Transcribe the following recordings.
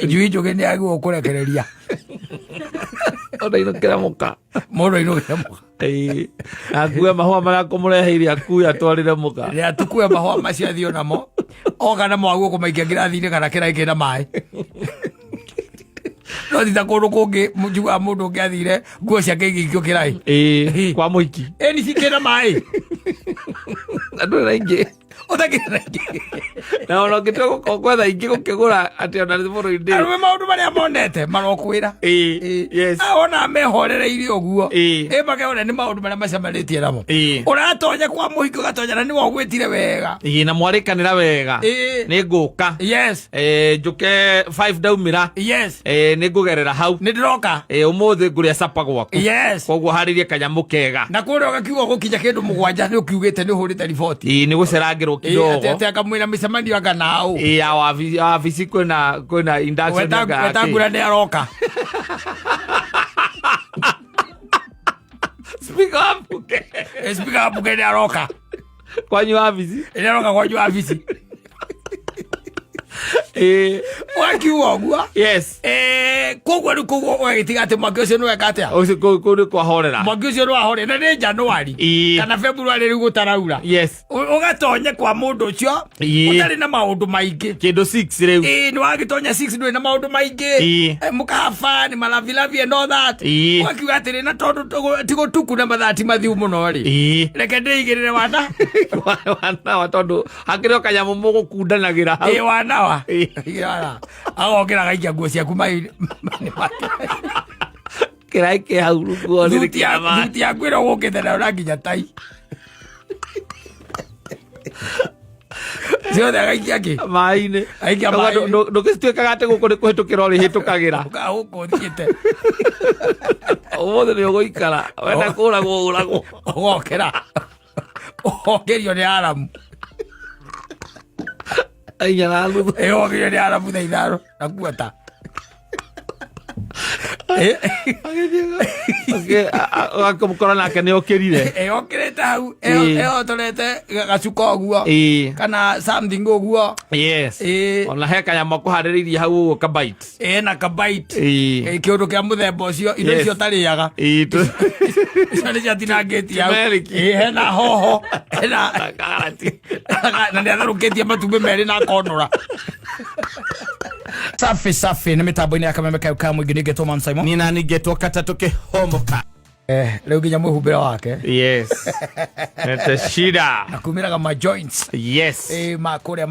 Njui njũgĩ nĩ agĩrĩirwo kũrekereria. Ona inũkĩra mũka. Mũndũ ainũkĩra mũka. Ĩĩ. Akue mahũa marĩa kũmũreheire, akue atwarĩre mũka. Nĩ atukue mahũa macio athiĩ namo, oka namo aguo kũmaikia ngirathi-inĩ kana kĩraĩ kĩna maĩ. No ti ta kũndũ kũngĩ njugaga mũndũ ũngĩ athire nguo ciake igĩikio kĩraĩ. Ĩĩ, kwa mũhiki. Ĩni cikĩna maĩ. Na ndũrĩ na ingĩ. Ũtakĩrĩ na ingĩ. Na ona ũngĩtua gũkorwo gwetha ingĩ gũkĩgũra atĩ ona bũrũri-inĩ. Arũme maũndũ marĩa monete marokwĩra. Ĩĩ, yes. Ona mehorereirie ũguo. Ĩĩ. Ĩ makehorera nĩ maũndũ marĩa macemanĩtie namo. Ĩĩ. Ũratonya kwa mũhiki ũgatonya na nĩwe ũgwĩtire wega. Ĩĩ, na mwarĩkanĩra wega. Ĩĩ. Nĩ ngũka. Yes. Eh, njũke 5 ndaumĩra. Yes. Eh, nĩ ngũgerera hau. Nĩ ndĩroka. Eh, ũmũthĩ ngũrĩa capa gwaku. Yes. Koguo harĩrie kanyamũ kega. Na kũrĩa ũgakiuga gũkinya kĩndũ 7 nĩ ũkiugĩte nĩ ũhũrĩte riboti. Ĩĩ, nĩ gũcerangĩrwo Ĩĩ, kidogo. atĩ atĩ akamwĩra mĩcemanio anga naũ. Ĩĩ, ya wabici kwĩna induction anga ya kĩ. Wetangura nĩ aroka. Speaker wa mbunge. Speaker wa mbunge nĩ aroka. Kwanyu wabici. Nĩ aroka kwanyu wabici. Ĩĩ. Wakiuga ũguo. Yes. Eh, koguo rĩu koguo ũgagĩtiga atĩ mwaki ũcio nĩ weka atĩa? Ũcio kũu nĩ kwahorera. Mwaki ũcio nĩ wahorera na nĩ Januari Ĩĩ. kana February rĩu gũtaraura. Yes. Ũgatonye kwa mũndũ ũcio Ĩĩ. ũtarĩ na maũndũ maingĩ. Kĩndũ 6 rĩu. Ĩĩ, nĩ wagĩtonya 6 ndũrĩ na maũndũ maingĩ. Ĩĩ. Eh, mũkahaba nĩ malavilavi and all that. Ĩĩ. Ũgakiuga atĩrĩ na tondũ ti gũtuku na mathaa ti mathiu mũno rĩ. Ĩĩ. Reke ndĩigĩrĩre wana. Wanawa tondũ hakĩrĩ o kanyamũ mũgũkundanagĩra hau. Ĩĩ wanawa. Ĩĩ. Ĩĩ, wanawa. Agokĩra agaikia nguo ciaku maĩ-inĩ. Kĩraĩ kĩ hau rungu rĩrĩ kĩa maĩ. Thuti yaku ĩrĩa ũgũkĩte nayo na nginya tai. Ciothe agaikia kĩ? Maĩ-inĩ. Aikia maĩ-inĩ. Ndũgĩtuĩkaga atĩ gũkũ nĩ kũhĩtũkĩra ũrĩhĩtũkagĩra. Gũkũ ũthiĩte. Ũmũthĩ nĩ ũgũikara. Wenda kũragwo ũragwo. Ũgokĩra. Ũgokĩrio nĩ aramu. Inya na nuthu. Ĩ, ũgokĩrio nĩ aramu thaa 5 na kuota. Ũgakĩmũkora nake nĩ okĩrire. Ĩ, okĩrĩte hau Ĩ. ehotorete gacuka ũguo Ĩ. kana something ũguo. Yes. Ĩ. Ona he kanyamũ akũharĩrĩirie hau ũguo kabite. Ĩ, na kabite. Ĩ. Ĩ, kĩũndũ kĩa mũthemba ũcio indo Yes. icio ũtarĩaga. Ĩ, Icio nĩ ciatinangĩtie hau. Turmeric. Ĩ, hena hoho hena Karati. na nĩ atherũkĩtie matumbĩ merĩ na akonora. Safi safi nĩ mĩtambo-inĩ ya kameme kayo ka mũingĩ nĩ ngetwo Man Simon. Nina ningetwo katatũ kĩhomoka. Eh, rĩu nginya mwĩhumbĩre wake. Yes. Nete shida. Na kumĩraga ma joints. Yes. Eh, ma kũrĩa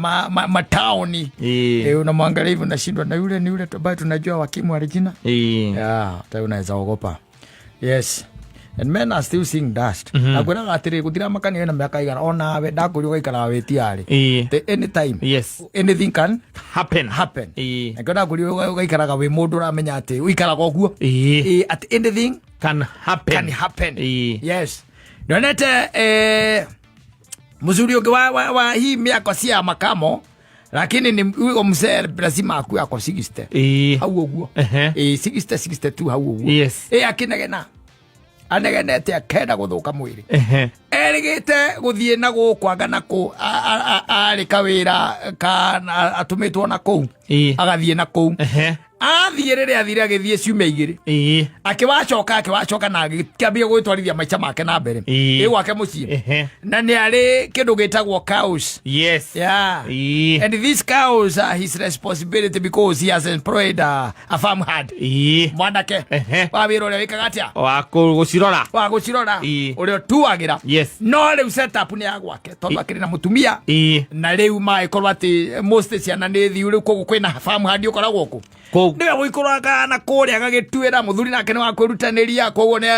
ma taoni. Ĩ. Eh, unamwangalia hivi unashindwa na yule ni yule tu ambaye tunajua wakimu Regina. Ĩ. Yeah, hata unaweza ogopa. Yes. And men are still seeing dust. Mm -hmm. Nakwĩraga atĩrĩ gũtiramakania wĩna mĩaka igana onawe ndakũria ũgaikaraga wĩ tiarĩ. Ĩ. The anytime. Yes. Anything can Happen. happen. Ĩ. Nakĩo ndakũria ũgaikaraga wĩ mũndũ ũramenya atĩ ũikaraga ũguo. Ĩ. Ĩ, atĩ anything Can happen. can happen. Ĩ. Yes. Ndonete mzuri ũngĩ wa hii mĩaka cia makamo lakini ni huyo mzee lazima akue ako 60. Ĩ. Hau ũguo. Ehe. Ĩ, 60 62 hau ũguo. Yes. Ĩ, akĩnegena anegenete akenda gũthũka mwĩrĩ. Ehe. Erĩgĩte gũthiĩ na gũkũ anga na kũ arĩ kawĩra ka atũmĩtwo na kũu. Ĩ. Agathiĩ na kũu. Ehe. Athiĩ rĩrĩa athire agĩthiĩ ciumia igĩrĩ. Ĩ. Akĩwacoka na agĩkĩambia gwĩtwarithia maica make na mbere. Ĩ. Ĩ gwake mũciĩ. Ehe. Na nĩ arĩ kĩndũ gĩtagwo cows. Yes. Yeah. Ĩ. And these cows are his responsibility because he has employed a farm hand. Ĩ. Mwanake. Ehe. Wa wĩra ũrĩa wĩkaga atĩa? Wa gũcirora. Wa gũcirora. Ĩ. Ũrĩa ũtuagĩra. Yes. No rĩu setup nĩ ya gwake tondũ akĩrĩ na mũtumia. Ĩ. Na rĩu magĩkorwo atĩ most ciana nĩ thiu rĩu koguo kwĩna farm hand ũkoragwo kũ. Kũu. Nĩwe gũikũrũkaga na kũrĩa agagĩtuĩra mũthuri nake nĩ wa kwĩrutanĩria koguo nĩ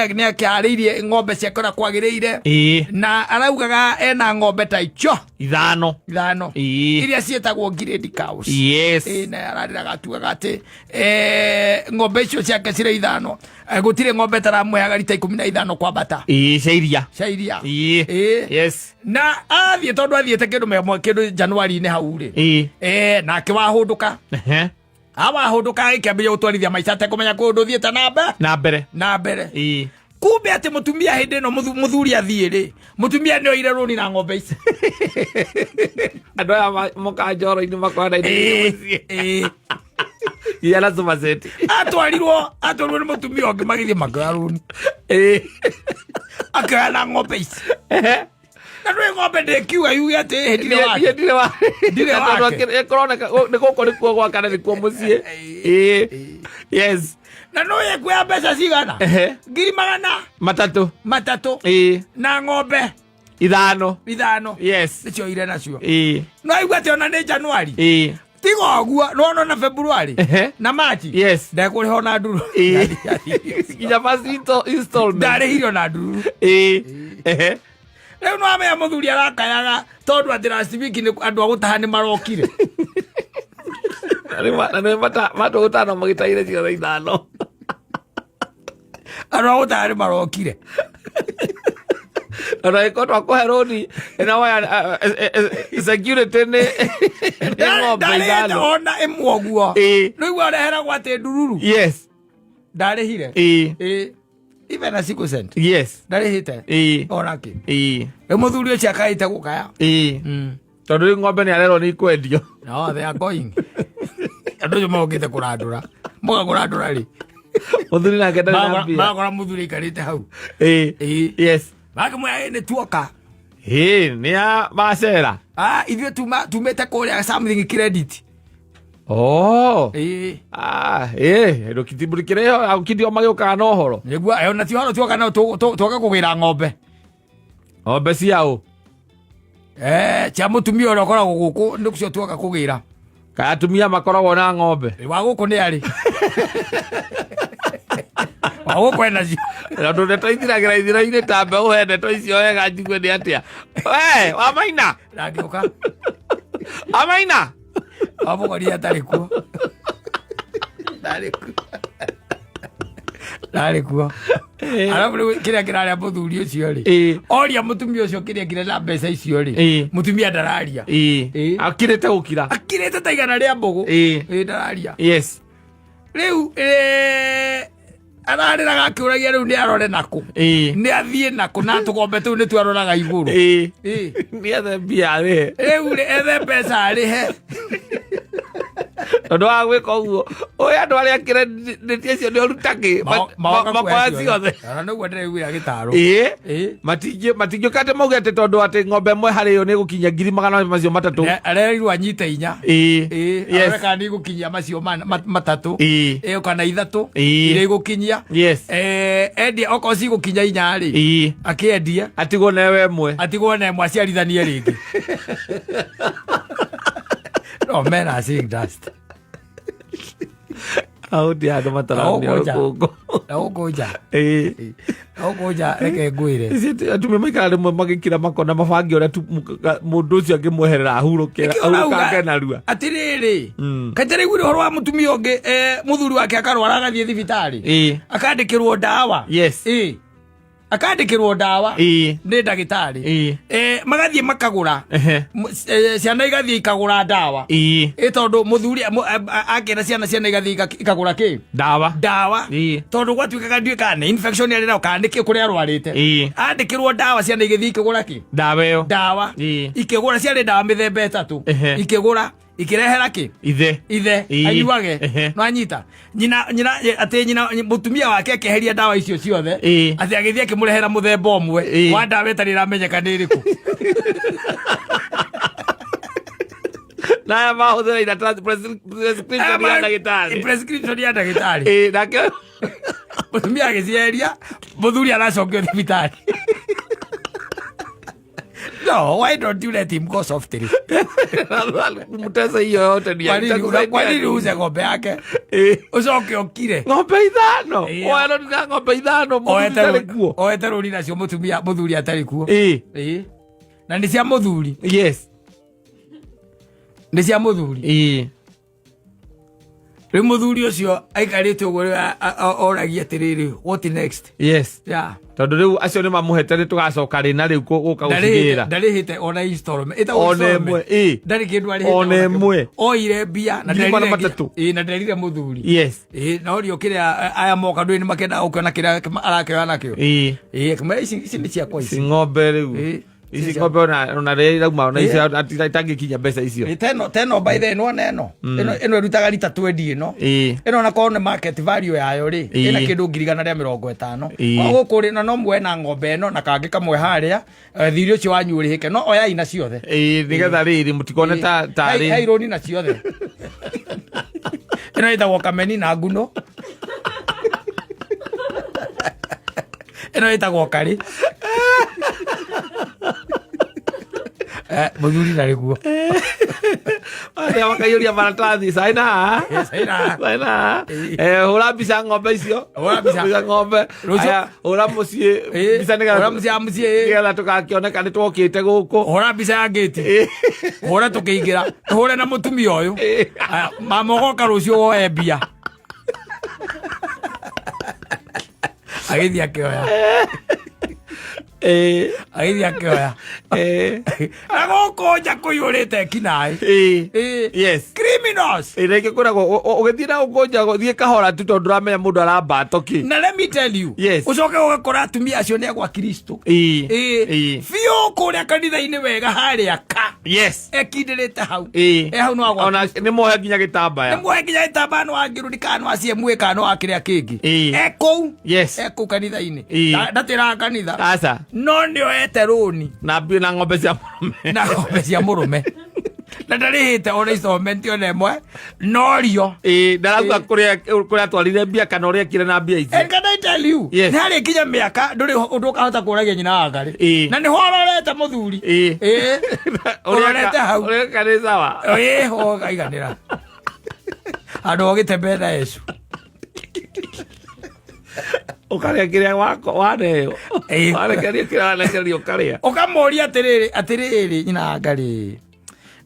akĩharĩirie ng'ombe ciake ũrĩa kwagĩrĩire. Ĩ. Na araugaga ena ng'ombe ta icio 5. 5. Ĩ. Iria ciĩtagwo grade cows. Yes. Ĩ, na ararĩraga atuaga atĩ ng'ombe icio ciake cirĩ 5. Gũtirĩ ng'ombe taramũheaga rita 15 kwambata. Ĩ, cia iria. Cia iria. Ĩ. Ĩ. Yes. Na athiĩ tondũ athiĩte kĩndũ memo kĩndũ Januari-inĩ hau rĩ. Ĩ. Nake wahũndũka. Ehe. Awahũndũka agĩkĩambĩrĩria gũtwarithia maica atekũmenya kũndũ ũthiĩte na mbere. Na mbere. Na mbere. Ĩ. Kumbe atĩ mũtumia hĩndĩ ĩno mũthuri athiĩ rĩ, mũtumia nĩ oire rũni na ng'ombe ici. Andũ aya mokaga njoro-inĩ makoya indo Ĩĩ, mũciĩ. Ĩĩ. Nginya na sofa set. Atwarirwo nĩ mũtumia ũngĩ, magĩthiĩ makĩoya rũni. Akĩoya na ng'ombe ici. Na ndũĩ ng'ombe ndĩkiuga yuge atĩ ĩhĩ ndirĩ wake. Ndirĩ wa Ndirĩ Tondũ wake. Kũroneka nĩ gũkũ nĩkuo gwaka na nĩkuo mũciĩ. Ĩĩ. Yes. Na nũĩ ekuoya mbeca cigana? 300,000 3. 3. Na ng'ombe 5. 5. Yes. Nĩcio ire nacio. No aigua atĩ ona nĩ Januari. Tiga ũguo, nĩwona ona February na Machi. Ndekũrĩha ona nduru. Nginya first installment. Ndarĩhire ona nduru. Rĩu no amenya mũthuri arakayaga tondũ atĩ last week nĩ andũ a gũtaha nĩ marokire. Na nĩ matũ gũtano magĩtahire ciothe 5. Andũ a gũtaha nĩ marokire. Ona ĩkorwo twakũhe rũni ĩna waya security nĩ ng'ombe Ndarĩhĩte 5. ona ĩmwe ũguo. Rĩu areheragwo atĩ ndururu. Ndarĩhire. Even a single cent. Ndarĩhĩte. Ona kĩ. Rĩu mũthuri ũcio akaĩte gũkaya. Tondũ rĩu ng'ombe nĩ arerwo nĩ ikwendio. No, they are going. Andũ acio mokĩte kũrandũra. Moka kũrandũra rĩ. Mũthuri nake ndarĩ na mbia. Makora mũthuri aikarĩte hau. Makĩmwĩra, "Ĩ, nĩ tuoka." Ĩĩ, nĩ ya macera. Ah, ithuĩ tumĩte kũrĩa something credit. Oh. Ĩĩ. Ah, ĩĩ, ndũkĩrĩho akindio magĩũkaga na ũhoro. Nĩguo, ona ti ũhoro tuoka no tuoka kũgĩra ng'ombe. Ng'ombe cia ũ? Cia mũtumia ũrĩa ũkoragwo gũkũ nĩcio tuoka kũgĩra. Kana atumia makoragwo na ng'ombe? Wa gũkũ nĩ arĩ. Wa gũkũ ena cio. Tondũ ndeto ithiragĩra ithira-inĩ ta mbeũ he ndeto icio wega njigue nĩ atĩa. We, wa Maina? Ndangĩũka. Wa Maina? Wa mũgori atarĩ kuo. Ndarĩ kuo. Ndarĩ kuo. Arabu rĩu kĩrĩa kĩrarĩa mũthuri ũcio rĩ. Oria mũtumia ũcio kĩrĩa kĩrĩa na mbeca icio rĩ. Mũtumia ndararia. Akirĩte gũkira. Akirĩte ta 100 rĩa mbũgũ. Ĩĩ, ndararia. Rĩu, ararĩraga akĩũragia rĩu nĩ arore nakũ. Nĩ athiĩ nakũ na tũgombe tũu nĩ twaroraga igũrũ. Nĩ ethe mbia arĩhe. Rĩu rĩ, ethe mbeca arĩhe. Tondũ wa gwĩka ũguo, ũyũ andũ arĩa kĩrendĩtie acio nĩ orutagĩ, Maoka makoya kuoya ciothe. Ona nĩguo ndĩraiguĩra gĩtaro. Matingĩũka atĩ mauge atĩ tondũ atĩ ng'ombe ĩmwe harĩ yo nĩ ĩgũkinyia ngiri magana macio matatũ. Arerirwo anyite 4. Arore kana nĩ igũkinyia macio 3. Kana 3. Iria igũkinyia. Endia okorwo cigũkinya 4 rĩ. Akĩendia. Atigwo na ĩmwe. Atigwo na ĩmwe aciarithanie rĩngĩ. No, men are seeing dust. Hau ndi andũ mataramia Na gũkũ nja. rũkũngũ. Na gũkũ nja. Na gũkũ nja reke ngwĩre. Ici atumia maikara rĩmwe magĩkira makona mabange ũrĩa mũndũ ũcio angĩmweherera ahurũke, Nĩkĩo ũrauga ahurũkange narua. Atĩrĩrĩ, kaĩ taraiguire ũhoro wa mũtumia ũngĩ, mũthuri wake akarwara agathiĩ thibitarĩ. Akandĩkĩrwo ndawa. Akandĩkĩrwo ndawa nĩ ndagĩtarĩ. Magathiĩ makagũra. Ciana igathiĩ ikagũra ndawa. Tondũ mũthuri, akĩra ciana, ciana igathiĩ ikagũra kĩ? Ndawa. Ndawa. Tondũ gwatuĩkaga ndiũĩ kana nĩ infection arĩ nayo kana nĩkĩ kũrĩa arwarĩte. Andĩkĩrwo ndawa, ciana igĩthiĩ ikĩgũra kĩ? Ndawa ĩyo. Ndawa. Ikĩgũra, ciarĩ ndawa mĩthemba 3. Ikĩgũra, ikĩrehera kĩ? Ithe. Ithe, anyuage. No anyita. Nyina, nyina, atĩ nyina, mũtumia wake akĩeheria ndawa icio ciothe. Atĩ agĩthiĩ akĩmũrehera mũthemba ũmwe wa ndawa ĩtarĩ ĩramenyeka nĩ ĩrĩkũ. Na aya mahũthĩra ina prescription ya ndagĩtarĩ. Prescription ya ndagĩtarĩ. Nake mũtumia agĩcieheria, mũthuri aracokio thibitarĩ. No, why don't you let him go softly? Mtesa hiyo yote ni Kwa nini itakusaidia kwa nini nini? uuze ng'ombe yake? Ucoke ũkire. Ng'ombe 5. Oya rũni na ng'ombe 5, mũthuri ndarĩ kuo. Oete rũni nacio mũtumia mũthuri atarĩ kuo. Na nĩ cia mũthuri. Nĩ cia mũthuri. Rĩu mũthuri ũcio aikarĩte ũguo rĩu oragia atĩrĩrĩ, what next? Yes. Yeah. Tondũ rĩu acio nĩ mamũhete nĩ tũgacoka rĩ na rĩu gũka gũcigĩra. Ndarĩhĩte ona installment. Ĩtagwo Ona installment. ĩmwe, ĩ. Ndarĩ kĩndũ arĩhĩte Ona ona kĩmwe. ĩmwe. Oire mbia na Ngiri magana nderire nginya- matatũ. ĩ, na nderire mũthuri. Yes. Ĩ, na orio kĩrĩa aya moka ndũĩ nĩ makendaga gũkĩona kĩrĩa arakĩoya nakĩo. Ĩ. Ĩ, akĩmwĩra ici ici nĩ ciakwa Ici ici. ng'ombe rĩu. Ĩ. Ici ng'ombe ona rĩrĩa irauma ona ici itangĩkinya mbeca icio. Ĩ, teno teno by the nĩwona ĩno ĩno ĩno ĩrutaga rita 20 ĩno. Ĩ. Ĩno ona korwo nĩ market value yayo rĩ, Ĩ. ĩna kĩndũ 150,000. Ĩ. Koguo gũkũ rĩ, na no muoe na ng'ombe ĩno na kangĩ kamwe harĩa, thirĩ ũcio wanyu ũrĩhĩke, no oyai na ciothe. Ĩ, nĩgetha rĩrĩ mũtikone ta tarĩ. Hai rũni na ciothe. Ĩno ĩtagwo kameni na nguno. Ĩno ĩtagwo karĩ. Mũthuri na rĩguo. Arĩa makaiyũria maratathi caina. Caina. Caina. Hũra mbica ng'ombe icio. Hũra mbica. Ng'ombe. Rũciũ- Aya, hũra mũciĩ mbica nĩgetha Hũra mbica ya mũciĩ, ĩ. nĩgetha tũgakĩoneka nĩ twokĩte gũkũ. Hũra mbica ya ngĩti. Hũra tũkĩingĩra. Tũhũre na mũtumia ũyũ. Aya, mama ũgoka rũciũ woe mbia. Agĩthiĩ akĩoya. Agĩthiĩ akĩoya. Na gũkũ nja kũiyũrĩte ekinaĩ. Yes. Criminals. Ĩ, rĩngĩ kwĩragwo ũgĩthiĩ na gũkũ nja thiĩ kahora tu tondũ ndũramenya mũndũ arambato kĩ. Na let me tell you. Yes. Ũcoke ũgakora atumia acio nĩ agwa Kristo. Ĩ. Biũ kũrĩa kanitha-inĩ wega harĩa ka. Yes. Ekindĩrĩte hau. Ĩ. E hau no agwa. Ona nĩ mohe nginya gĩtambaya. Nĩ muohe nginya gĩtambaya no angĩrũri kana no aciemue kana no akĩrĩa kĩngĩ. Ĩ. E kũu. Yes. E kũu kanitha-inĩ. Ĩ. Ndatĩraga kanitha. Aca. No nĩ oete rũni. Na mbia na ng'ombe cia mũrũme. Na ng'ombe cia mũrũme. Na ndarĩhĩte ona installment ona ĩmwe. Norio. Ĩ, ndarauga kũrĩa kũrĩa atwarire mbia kana ũrĩa ekire na mbia icio. And can I tell you? Yes. Nĩ harĩ kinya mĩaka ndũrĩ ũndũ ũkahota kũragia nyina wa ngarĩ. Ĩ. Na nĩho ũrorete mũthuri. Ĩ. Ĩ. Ũrorete hau. Ũrĩa eka nĩ sawa. Ĩ, ũkaiganĩra. Andũ ũgĩtembea na Yesu. Ũkarĩa kĩrĩa waneo. Ĩ. Warekerio kĩrĩa warekerio ũkarĩa. Ũkamũria atĩrĩrĩ, atĩrĩrĩ nyina wa ngarĩ.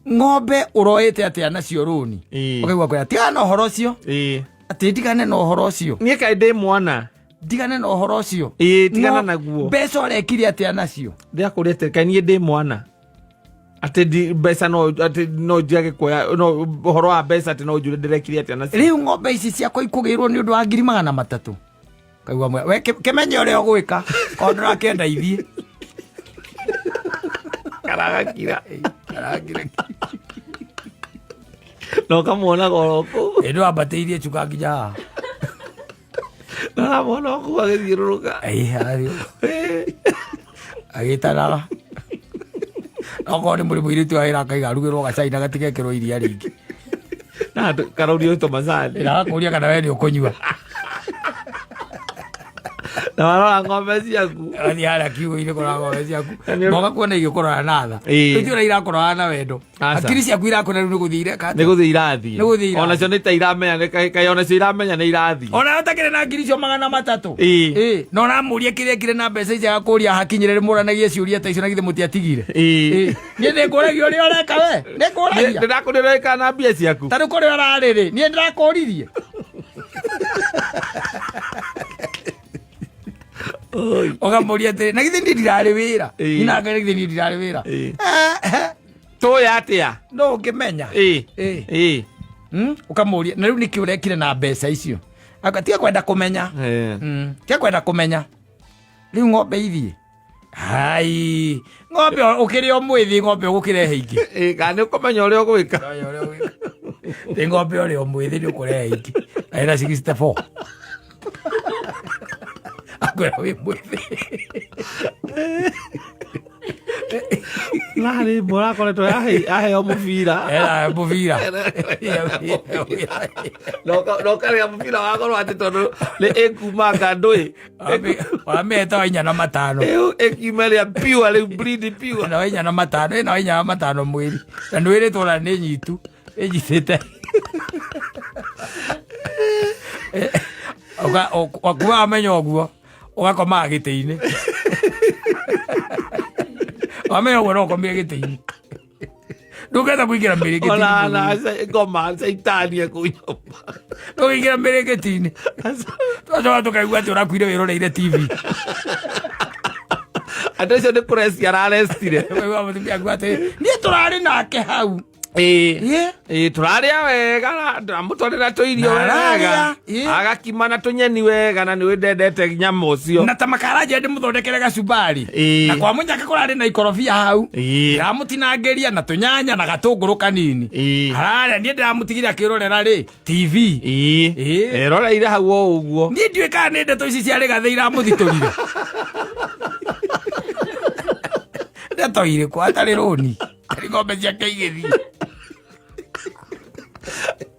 Ng'ombe ũroete atĩa nacio rũni? Ĩ. Ũkaigua kwĩra tigana na ũhoro ũcio. Ĩ. Atĩ ndigane na ũhoro ũcio. Niĩ kaĩ ndĩ mwana. Ndigane na ũhoro ũcio. Ĩ, tigana naguo. Mbeca ũrekire atĩa nacio? Ndĩrakũria atĩ kaĩ niĩ ndĩ mwana. Atĩ mbeca no atĩ no njage kuoya no ũhoro wa mbeca atĩ no njũre ndĩrekire atĩa nacio. Rĩu ng'ombe ici ciakwa ikũgĩrwo nĩ ũndũ wa 300,000. Kaigua mwe, we kĩmenye ũrĩa ũgwĩka, korwo ndũrakĩenda ithiĩ. Karagakira. Karagakira. Na ũkamuonaga oro kũu. Ĩ, ndwambatĩirie cuka nginya haha. Na ũramuona o kũu agĩthiũrũrũka. Ĩ, arathiĩ. Agĩtanaga. Okorwo nĩ mũrĩ mũirĩtu wa wĩra akaiga arugĩrwo gacai na gatigekĩrwo iria rĩingĩ. Na karaurio tũ macani. Na agakũria kana we nĩ ũkũnyua. Na warora ng'ombe ciaku. Ũgathiĩ harĩa kiugũ-inĩ kũrora ng'ombe ciaku. Na nĩ- Na ũgakuona igĩkũrora na tha. Ĩ. Rĩu ti ũrĩa irakũrora na wendo. Aca. Hakiri ciaku irakũra rĩu nĩ gũthiĩ ireka atĩa? Nĩ gũthiĩ irathiĩ. Nĩ gũthiĩ irathiĩ. Onacio nĩ ta iramenya kaĩ onacio iramenya nĩ irathiĩ. Ona ũtakĩrĩ na ngiri icio 300. Ĩ. Ĩ. Na ũramũria kĩrĩa ekire na mbeca icio agakũria hakinyĩre mũranagie ciũria ta icio na githĩ mũtiatigire. Ĩ. Ĩ. Niĩ nĩngũragia ũrĩa ũreka we. Nĩngũragia. Ndĩrakũria ũrĩa wĩkaga na mbia ciaku. Ta rĩu kũrĩa ũrarĩ rĩ, niĩ ndĩrakũririe. Ũkamũria atĩrĩ, na githĩ niĩ ndirarĩ wĩra? Ĩ. Nyina Ngai, na githĩ niĩ ndirarĩ wĩra? Ĩ. Tũĩ atĩa? No ũngĩmenya. Ĩ. Ĩ. Ĩ. Ũkamũria, na rĩu nĩkĩ ũrekire na mbeca icio? Aka, tiga kwenda kũmenya. Tiga kwenda kũmenya. Rĩu ng'ombe ithiĩ. Hai, ng'ombe ũkĩrĩ o mwĩthĩ, ng'ombe ũgũkĩrehe ingĩ. Ĩ, kana nĩ ũkũmenya ũrĩa ũgwĩka. Nĩ ng'ombe ũrĩ o mwĩthĩ nĩ ũkũrehe ingĩ. Na ĩna 64. Akwĩra wĩ mwĩthĩ. Narĩ mbwa ũrakoretwo aheo mũbira. Ena mũbira. Na ũkarĩa mũbira wa goro atĩ tondũ nĩ ĩkumanga ndũĩ. Wamĩhete wa inya na matano. Ĩu ĩkiuma ĩrĩa pure rĩu breed pure. Ĩna wa inya na matano, ĩna wa inya na matano mwĩrĩ. Na nĩwĩrĩtwo ona nĩ nyitu. Ĩnyitĩte. Kuma wamenya ũguo, ũgakomaga gĩtĩ-inĩ. Wamenya ũguo no ũkomire gĩtĩ-inĩ. Ndũngĩhota kũingĩra mĩrĩngĩti-inĩ. Ona na ngoma caitani kũu nyũmba. Ndũngĩingĩra mĩrĩngĩti-inĩ. Twacoka tũkaigua atĩ ũrakuire wĩroreire TV. Andũ acio nĩ kũreci ararestire. Ũkaigua mũtumia akiuga atĩ niĩ tũrarĩ nake hau. Ĩĩ. Ĩĩ. Ĩĩ, tũrarĩa wega na ndĩramũtwarĩra tũirio Na wega. ararĩa, ĩĩ. Agakima na tũnyeni wega na nĩwe ndendete nyama ũcio. Na ta makaranja ndĩmũthondekere gacumbari. Ĩĩ. Na kwa mũnyaka kũrarĩ na ikorobia hau. Ĩĩ. Ndĩramũtinangĩria na tũnyanya na gatũngũrũ kanini. Ĩĩ. Hararĩa niĩ ndĩramũtigire akĩrorera rĩ TV. Ĩĩ. Ĩĩ. Eroreire hau o ũguo. Niĩ ndiũĩ kana nĩ ndeto ici cia rĩgathĩ iramũthitũrire. Ndeto irĩkũ atarĩ rũni. Arĩ ng'ombe ciake igĩthiĩ.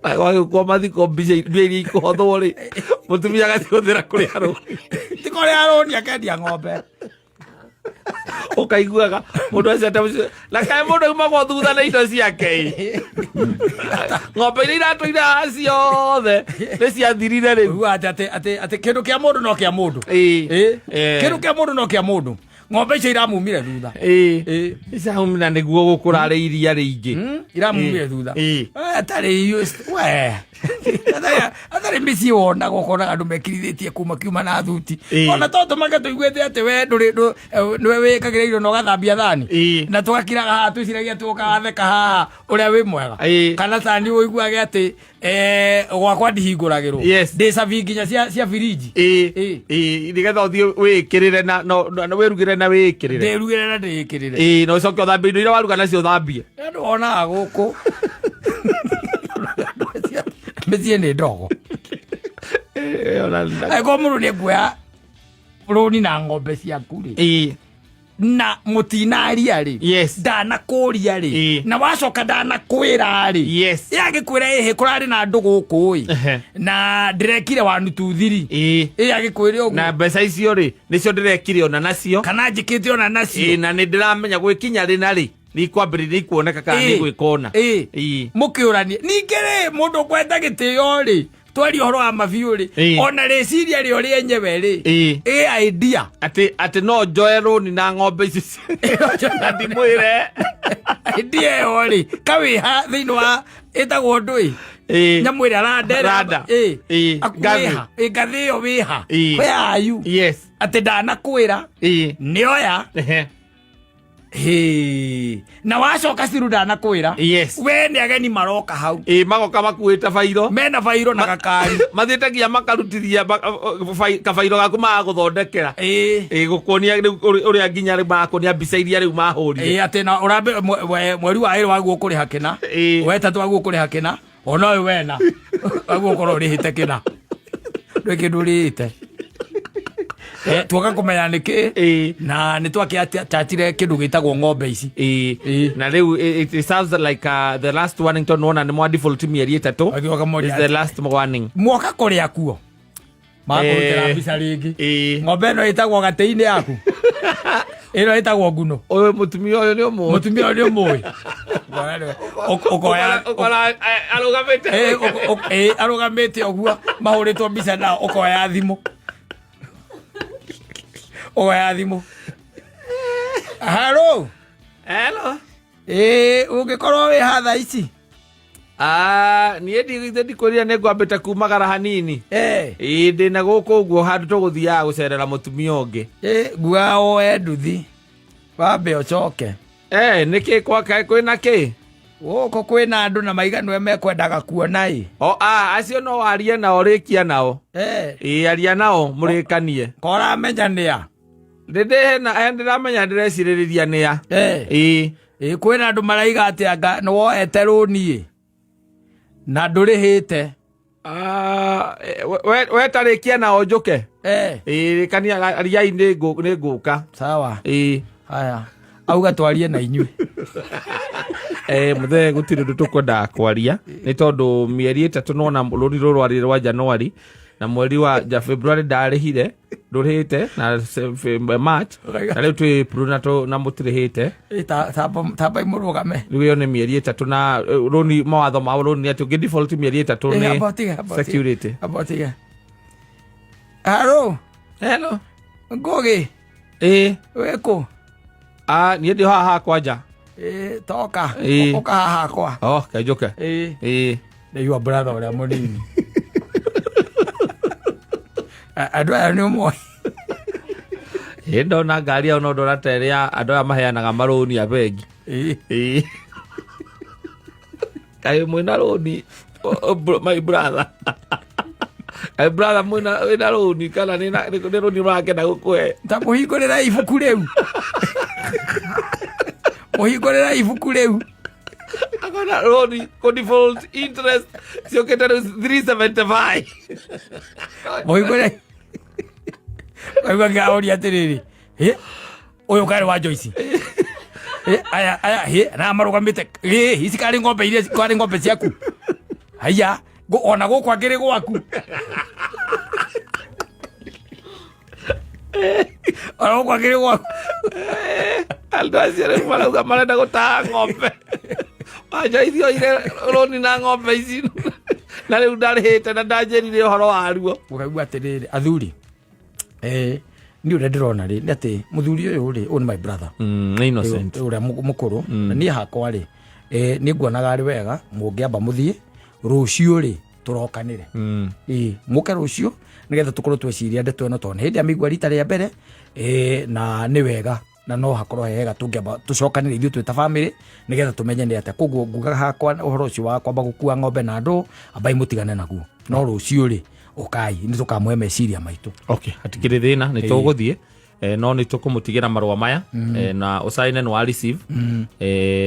Gwagĩũkwo mathiko mbica mbia iria ikũhothwo rĩ mũtumia agacihũthĩra kũrĩa rũni. Ti kũrĩa rũni akendia ng'ombe. Ũkaiguaga mũndũ acio atamũcio na kaĩ mũndũ aumagwo thutha na indo ciake ĩ. Ng'ombe iria iratũire haha ciothe nĩ ciathirire rĩu. Ũiguaga atĩ atĩ atĩ atĩ kĩndũ kĩa mũndũ no kĩa mũndũ. Ĩĩ. Ĩĩ. Ĩĩ. Kĩndũ kĩa mũndũ no kĩa mũndũ. Ng'ombe icio iramumire thutha. Ĩĩ. Ĩĩ. Icahumina nĩguo gũkũrarĩ iria rĩingĩ. Iramumire thutha. Ĩĩ. Atarĩ we. Atarĩ mĩciĩ wonaga ũkonaga andũ mekirithĩtie kuma kiuma na thuti. Ĩĩ. Ona to tũmake tũiguĩte atĩ we ndũrĩ nĩwe wĩkagĩra irio na ũgathambia thani. Ĩĩ. Na tũgakiraga haha twĩciragia tũkatheka haha ũrĩa wĩ mwega. Ĩĩ. Kana tani ũiguage atĩ gwakwa ndihingũragĩrwo. Yes. Ndĩ cabi nginya cia firiji. Ĩĩ. Ĩĩ. Ĩĩ, nĩgetha ũthiĩ wĩĩkĩrĩre na na wĩrugĩre na wĩĩkĩrĩre. Ndĩrugĩre na ndĩĩkĩrĩre. Ĩĩ, na ũcoke ũthambie indo iria waruga nacio ũthambie. Andũ wonaga gũkũ. Mĩciĩ nĩ ndogo. Ĩĩ, ona Angĩkorwo mũndũ nĩ ekuoya rũni na ng'ombe ciaku rĩ. Ĩĩ. Na mũtinaria rĩ. Yes. Ndanakũria rĩ. Ĩĩ. Na wacoka ndanakwĩra rĩ. Yes. Ĩ agĩkwĩra ĩhĩ kũrarĩ na andũ gũkũ ĩ. Ehe. Na ndĩrekire 1 2 3. Ĩĩ. Ĩ agĩkwĩre ũguo. Na mbeca icio rĩ nĩcio ndĩrekire ona nacio. Kana njĩkĩte ona nacio. Ĩĩ, na nĩ ndĩramenya gwĩkinya rĩ na rĩ nĩ ikwambĩrĩria ikuoneka kana nĩ Ĩĩ. gwĩka ona. Ĩĩ. Ĩĩ. Mũkĩũranie. Ningĩ rĩ mũndũ ũkwenda gĩtĩo rĩ twaria ũhoro wa mabiũ rĩ Ĩĩ. ona rĩciria rĩo rĩenyewe rĩ Ĩĩ. ĩ idea. Atĩ no njoe rũni na ng'ombe ici na ndimwĩre. Idea ĩyo rĩ kawĩha thĩinĩ wa ĩtagwo ndũĩ. Ĩĩ. Nyamũ ĩrĩa randa ĩrĩa- Randa. Ĩĩ. Ĩĩ. Wĩha. Ĩ, ngathĩ ĩyo wĩha. Ĩĩ. Where are you? Yes. Atĩ ndanakwĩra. Ĩĩ. Nĩoya. Ehe. Hĩ. Na wacoka ciru ndanakwĩra. Yes. We nĩ ageni maroka hau. Ĩĩ, magoka makuĩte bairo. Mena bairo na gakari. Mathiĩte nginya makarutithia kabairo gaku magagũthondekera. Ĩĩ. Ĩĩ, gũkuonia rĩu ũrĩa nginya rĩu marakuonia mbica iria rĩu mahũrire. Ĩĩ, atĩ na ũrambe mweri wa ĩrĩ waguo kũrĩha kĩna. Ĩĩ. Wetatũ waguo kũrĩha kĩna. Ona ũyũ wena. Waguo ũkorwo ũrĩhĩte kĩna. Ndũrĩ kĩndũ ũrĩhĩte. Tuoka kũmenya nĩkĩ. Ĩĩ. Na nĩ twakĩachachire kĩndũ gĩtagwo ng'ombe ici. Ĩĩ. Ĩĩ. Na rĩu it sounds like the last warning tondũ nĩwona nĩ mwa default mĩeri ĩtatũ. Agĩũka moria It's the last warning. Mwoka kũrĩa kuo. Makũrutĩra mbica rĩngĩ. Ĩĩ. Ng'ombe ĩno ĩtagwo gatĩ-inĩ yaku. Ĩno ĩtagwo nguno. Ũyũ mũtumia ũyũ nĩ ũmũĩ. Mũtumia ũyũ nĩ ũmũĩ. Ũkoya Ũkora arũgamĩte. Ĩĩ, arũgamĩte ũguo mahũrĩtwo mbica nao ũkoya thimũ. Ũkoya thimũ. Hello. Hello. Ĩĩ, ũngĩkorwo wĩ ha thaa ici? Niĩ ndikwĩrire nĩ ngwambĩte kumagara hanini. Ĩĩ. Ĩĩ, ndĩna gũkũ ũguo handũ tũgũthiaga gũcerera mũtumia ũngĩ. Ĩĩ, nguaga woe nduthi. Wambe ũcoke. Nĩkĩ gwaka kwĩna kĩ? Gũkũ kwĩna andũ na maiganwe mekwendaga kuona ĩ. O, acio no warie nao rĩkia nao. Ĩĩ, aria nao mũrĩkanie. Koramenya nĩa? Ndĩramenya ndĩrecirĩrĩria nĩa. Ĩĩ. Ĩĩ, kwĩna andũ maraiga atĩ anga nĩ woete rũni ĩ. Na ndũrĩhĩte. We tarĩkia nao njũke. Ĩĩ, rĩkania ariai nĩ ngũka. Sawa. Ĩĩ. Haya. Auga twarie na inyuĩ. Mũthee gũtirĩ ũndũ tũkwendaga kwaria nĩ tondũ mĩeri ĩtatũ nona rũni rũrũ rwarĩ rwa January na mweri wa ja February ndarĩhire ndũrĩhĩte na March na rĩu twĩ April na mũtirĩhĩte. Ĩ, tamba imũrũgame. Rĩu ĩyo nĩ mĩeri ĩtatũ na rũni mawatho ma rũni nĩ atĩ ũngĩ default mĩeri ĩtatũ nĩ Amba ũtige, amba ũtige. security. Amba ũtige. Hello. Hello. Ngũgĩ. Ĩĩ. Wĩ kũ? Niĩ ndĩ haha kwanja. Ĩĩ, toka. Ĩĩ. Ũka haha hakwa. Oh, kenjũke. Ĩĩ. Ĩĩ. Ndaigua brother ũrĩa mũnini. Andũ aya nĩ ũmoĩ. Ĩĩ, ndona ngari ĩyo no ndona ta ĩrĩa andũ aya maheanaga marũni a bengi. Ĩĩ. Ĩĩ. Kaĩ mwĩna rũni, my brother? Kaĩ brother mwĩna wĩna rũni kana nĩ rũni mũrakenda gũkũhe? Ta mũhingũrĩra ibuku rĩu. Mũhingũrĩra ibuku rĩu. Akona rũni kũ default interest ciũkĩte rĩu 375. Mũhingũrĩra. Kaigua ngĩaũria atĩrĩrĩ. Hĩ, ũyũ karĩ wa Joyce. Hĩ, aya aya hĩ, na marũgamĩte. Hĩ, ici karĩ ng'ombe iria karĩ ng'ombe ciaku. Haiya, ona gũkũ akĩrĩ gwaku. Ona gũkũ akĩrĩ gwaku. Andũ acio rĩu marauga marenda gũtaha ng'ombe. Wa Joyce oire rũni na ng'ombe ici na rĩu ndarĩhĩte na ndanjĩrire ũhoro waruo. Ũkaigua atĩrĩrĩ, athuri, niĩ ũrĩa ndĩrona rĩ nĩ atĩ mũthuri ũyũ rĩ, ũyũ nĩ my brother. Nĩ innocent. Ũrĩa mũkũrũ. Na niĩ hakwa rĩ, nĩ nguonaga arĩ wega mũngĩamba mũthiĩ rũciũ rĩ tũrokanĩre. Ĩĩ, mũke rũciũ nĩgetha tũkorwo tweciria ndeto ĩno, tondũ nĩ hĩndĩ amĩigua rita rĩa mbere, na nĩ wega na no hakorwo he hega tũngĩamba tũcokanĩre ithuĩ twĩ ta bamĩrĩ nĩgetha tũmenye nĩ atĩa. Koguo ngugaga hakwa ũhoro ũcio wa kwamba gũkua ng'ombe na andũ, ambai mũtigane naguo, no rũciũ rĩ ũkai nĩ tũkamũhe meciria maitũ. Okay, hatikĩrĩ thĩna, nĩ tũgũthiĩ. No nĩ tũkũmũtigĩra marũa maya, na ũcaine nĩ wa receive,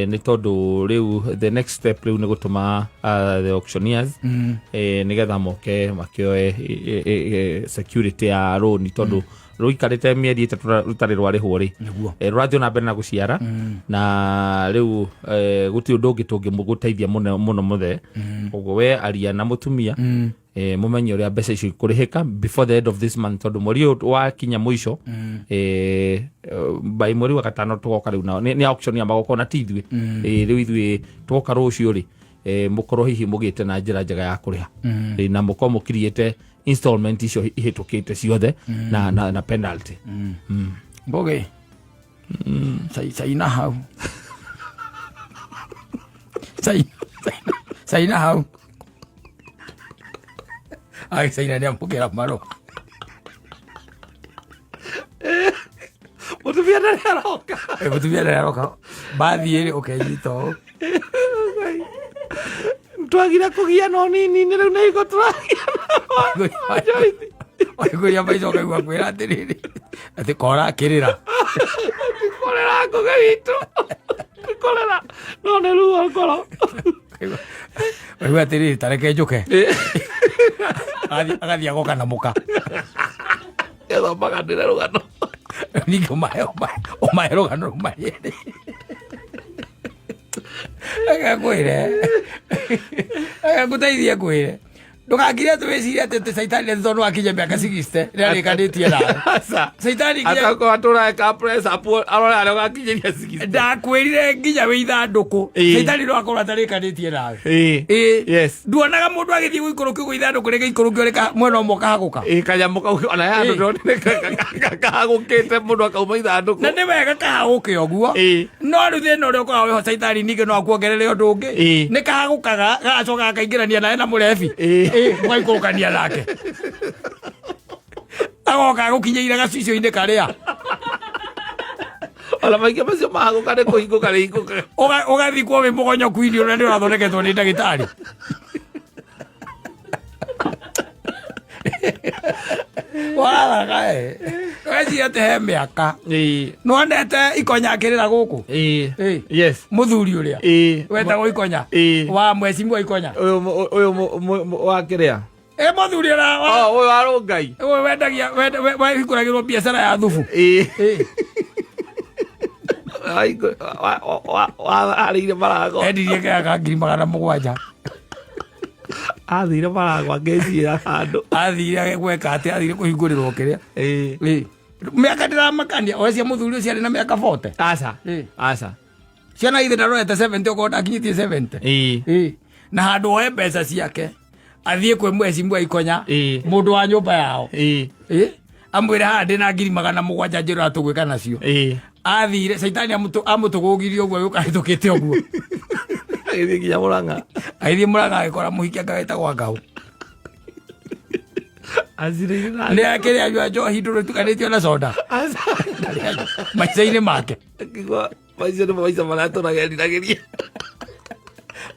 nĩ tondũ rĩu the next step rĩu nĩ gũtũma the auctioneers, nĩgetha moke makĩoe security ya rũni, tondũ rũikarĩte mĩeri 3 rũtarĩ rwarĩhwo rĩ. Nĩguo. Rũrathiĩ na mbere na gũciara, na rĩu gũtirĩ ũndũ ũngĩ tũngĩgũteithia mũno mũno mũthe. Koguo we aria na mũtumia, mũmenye ũrĩa mbeca icio ikũrĩhĩka before the end of this month, tondũ mweri ũyũ wakinya mũico, by mweri wa gatano tũgoka rĩu nao nĩ auction ya magoka na ti ithuĩ. Rĩu ithuĩ twoka rũciũ rĩ, mũkorwo hihi mũgĩte na njĩra njega ya kũrĩha, na mũkorwo mũkiriĩte installment icio ihĩtũkĩte ciothe na penalty. Mbũgĩ. Caina hau. Caina hau. Agĩcaina nĩ amũkĩra marũa. Mũtumia ndarĩ aroka. Mũtumia ndarĩ aroka. Bathiĩ rĩ ũkenyita ũũ. Twagire kũgia no nini nĩ rĩu nĩ hingo tũragia na Joyce. Waiguria maica ũkaigua kwĩra atĩrĩrĩ atĩ kora akĩrĩra. Kũrĩra ngũgĩ witũ. Kũrĩra no nĩ ruo ngoro. Waigua atĩrĩrĩ ta reke njũke. Agathiĩ agoka na mũka. Gethomaga ndĩre rũgano. Ningĩ ũmahe rũgano rũmahe. Reke ngwĩre. Reke ngũteithie ngwĩre. Ndũgakire atĩ wĩcirie atĩ caitani nĩ tondũ wakinya mĩaka 60 nĩarĩkanĩtie nawe. Aca. Caitani nginya Atakorwo atũraga press up arore arĩa ũgakinyĩria 60. Ndakwĩrire nginya wĩ ithandũkũ. Ĩĩ. Caitani no akorwo atarĩkanĩtie nawe. Ĩĩ. Ĩĩ. Yes. Nduonaga mũndũ agĩthiĩ gũikũrũkio gwĩ ithandũkũ rĩgĩikũrũkio rĩka mwena ũmwe ũkahagũka. Ĩĩ, kanyamũ kau ona ya andũ Ĩĩ. ndonire kahagũkĩte mũndũ akauma ithandũkũ. Na nĩ wega kahagũke ũguo. Ĩĩ. No rĩu thĩna ũrĩa ũkoragwo wĩho caitani ningĩ no akuongerere ũndũ ũngĩ. Ĩĩ. Nĩ kahagũkaga gagacoka gakaingĩrania nawe na mũrebi. Ĩĩ. Ĩĩ, mũgaikũrũkania nake. Agoka agũkinyĩire gacicio-inĩ karĩa. Ona maingĩ macio mahagũka nĩ kũhingũka rĩhingũkaga. Ũgathikwo wĩ mũgonyoku-inĩ ũrĩa nĩ ũrathondeketwo nĩ ndagĩtarĩ. Waraga ĩ. Weciria atĩ he mĩaka. Ĩĩ. Nĩwonete ikonya akĩrĩra gũkũ? Ĩĩ. Ĩĩ. Yes. Mũthuri ũrĩa. Ĩĩ. Wetagwo ikonya. Ĩĩ. Wa mwecimwa ikonya. Ũyũ wa kĩrĩa? Ĩ mũthuri ũrĩa wa Oh, ũyũ wa Rũngai. Ũyũ wendagia wahingũragĩrwo biacara ya thubu. Ĩĩ. Ĩĩ. Warĩire marago. Endirie kĩrĩa ka ngiri magana mũgwanja. Athire marago angĩciĩra handũ. Athire gweka atĩ athire kũhingũrĩrwo kĩrĩa. Ĩĩ. Ĩĩ. Mĩaka ndĩramakania oecia mũthuri ũcio arĩ na mĩaka 40. Aca. Ĩĩ. Aca. Ciana ithe ndarorete 70 okorwo ndakinyĩtie 70. Ĩĩ. Ĩĩ. Na handũ oe mbeca ciake athiĩ kwĩ mwecimwa ikonya Ĩĩ. mũndũ wa nyũmba yao. Ĩĩ. Ĩĩ. Amwĩre haha ndĩna ngiri magana mũgwanja njĩra tũgwĩka nacio. Ĩĩ. Athire caitani amũtũgũgirie ũguo agĩũka ahĩtũkĩte ũguo. Agĩthiĩ nginya Mũrang'a. Agĩthiĩ Mũrang'a agĩkora mũhiki anga wĩtagwo Ngaũ. Acirĩire na Nĩ akĩrĩ anyua njohi ndũrũ ĩtukanĩtio na soda. Maica-inĩ make. Akigua maica nĩ maica marĩa tũrageriragĩria.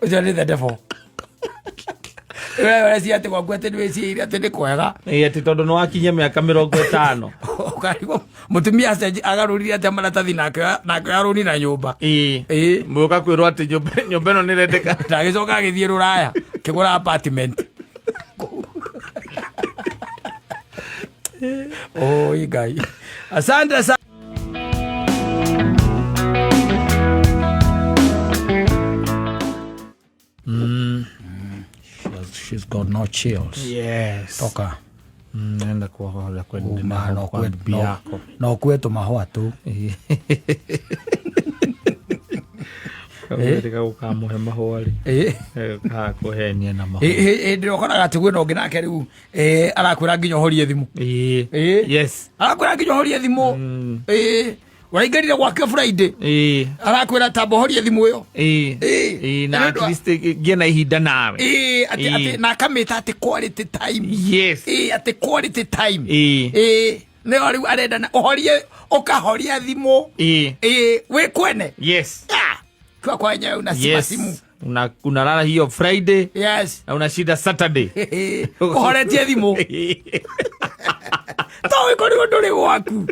Ũcio nĩ the devil. We ũreciria atĩ gwaku atĩ nĩ wĩcirie atĩ nĩ kwega. Ĩĩ, atĩ tondũ nĩ wakinyia mĩaka 50. Ũkarigwo mũtumia acenji agarũrire atĩa maratathi nake nake arũni na nyũmba. Ĩĩ. Ĩĩ. Mũka kwĩrwo atĩ nyũmba nyũmba ĩno nĩ ĩrendeka. Na agĩcoka agĩthiĩ rũraya kĩgũra apartment. Oi Ngai. Asante sana. She's got no chills. Yes. Toka. Nenda kuhoya Uma, no kwa kwe- bibi no- yako. no kue tũmahũa tu. Kamwĩrĩga gũkamũhe mahũa rĩ. Ĩ. Gakũhenia na mahũa. Hĩndĩ ĩrĩa ũkoraga atĩ kwĩna ũngĩ nake rĩu arakwĩra nginya ũhorie thimũ. Ĩĩ. Ĩĩ. Yes. Arakwĩra nginya ũhorie thimũ. Ĩĩ. Ũraingĩrire gwake Friday. Ĩĩ. Arakwĩra tamba ũhorie thimũ ĩyo. Ĩĩ. Ĩĩ. Ĩĩ, na Nĩ at ũndũ wa- least ngĩe na ihinda nawe. Ĩĩ, atĩ Ĩĩ. atĩ na akamĩta atĩ quality time. Yes. Ĩĩ, atĩ quality time. Ĩĩ. Ĩĩ. Nĩyo rĩu arenda na ũhorie ũkahoria thimũ. Ĩĩ. Ĩĩ, wĩ kwene. Yes. Ah, kwa kwa wenyewe unazima Yes. simu. Una unalala hiyo Friday Yes. na unashinda Saturday. Ũhoretie thimũ. To wĩkorirwo ndũrĩ gwaku.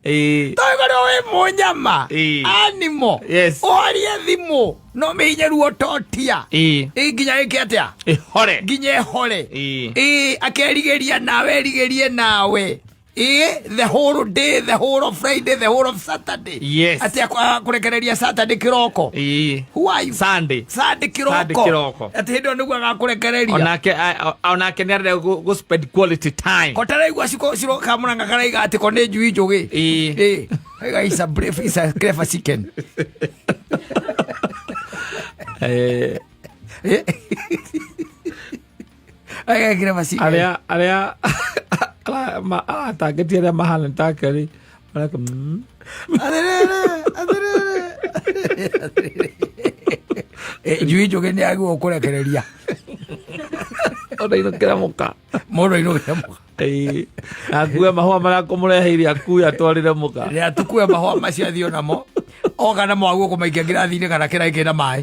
Ĩĩ. To wĩkorirwo wĩ mũnyama. Ĩĩ. Animal. Yes. Ũhorie thimũ. No mĩhinye ruo totia. Ĩĩ. Ĩ nginya ĩke atĩa? Ĩhore. Nginya ĩhore. Ĩĩ. Ĩ akerigĩria nawe erigĩrie nawe. Ĩ the whole day, the whole of Friday, the whole of Saturday. Yes. Atĩ akũrekereria Saturday kĩroko. Ĩĩ. Who are you? Sunday. Sunday kĩroko. Sunday kĩroko. Atĩ hĩndĩ ĩyo nĩguo agakũrekereria. Onake onake nĩ arenda gũ spend quality time. Ko taraigua ciko ciro kamũranga karaiga atĩ ko nĩ njui njũgĩ. Ĩĩ. Ĩ. Aiga is a brave, is a clever chicken. Eh, Ĩ. Aiga clever chicken. arĩa arĩa aratangĩtie arĩa mahana take rĩ mareka Atĩrĩrĩ, atĩrĩrĩ. Atĩrĩrĩ. Ĩ, njui njũgĩ nĩ agĩrĩirwo kũrekereria. Ona inũkĩra mũka. Mũndũ ainũkĩre mũka. Ĩĩ. Akue mahũa marĩa kũmũreheire akue atwarĩre mũka. Rĩrĩa tukue mahũa macio athiĩ namo oka namo aguo kũmaikia ngirathi-inĩ kana kĩraĩ kĩna maĩ.